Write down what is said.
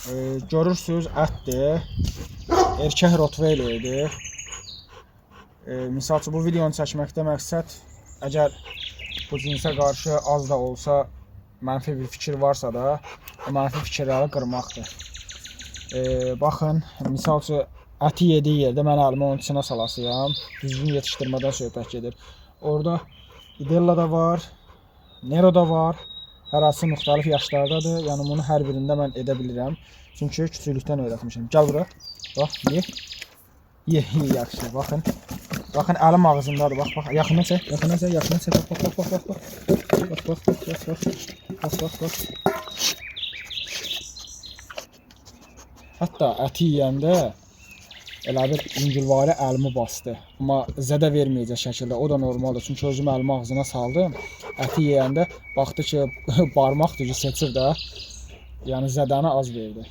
Görürsünüz, ətdir. Erkək Rottweilerdir. Misal üçün, bu videonu çəkməkdə məqsəd, əgər bu cinsə qarşı az da olsa mənfi bir fikir varsa da, o mənfi fikirləri qırmaqdır. Baxın, misal üçün, əti yediyi yerdə mən əlimi onun içinə salasıyam. Düzgün yetişdirmədən söhbət gedir. Orada Idella da var, Nero da var. Hərəsi müxtəlif yaşlardadır. Yəni bunu hər birində mən edə bilirəm. Çünki küçüklükdən öyrətmişəm. Gəl bura. Bax, ye. Ye, ye, yaxşı. Baxın. Baxın, əlim ağzındadır. Bax, bax. Yaxından çək, yaxından çək, yaxından çək. Bax, bax, bax, bax, bax. Bax, bax, bax, bax, bax. Bax, bax, bax. Hətta əti yeyəndə elə bir yüngülvari əlimi bastı. Amma zədə verməyəcək şəkildə. O da normaldır. Çünki özüm əlimi ağzına saldım. Əti yeyəndə baxdı ki, barmaq düzü seçir də. Yəni zədəni az verdi.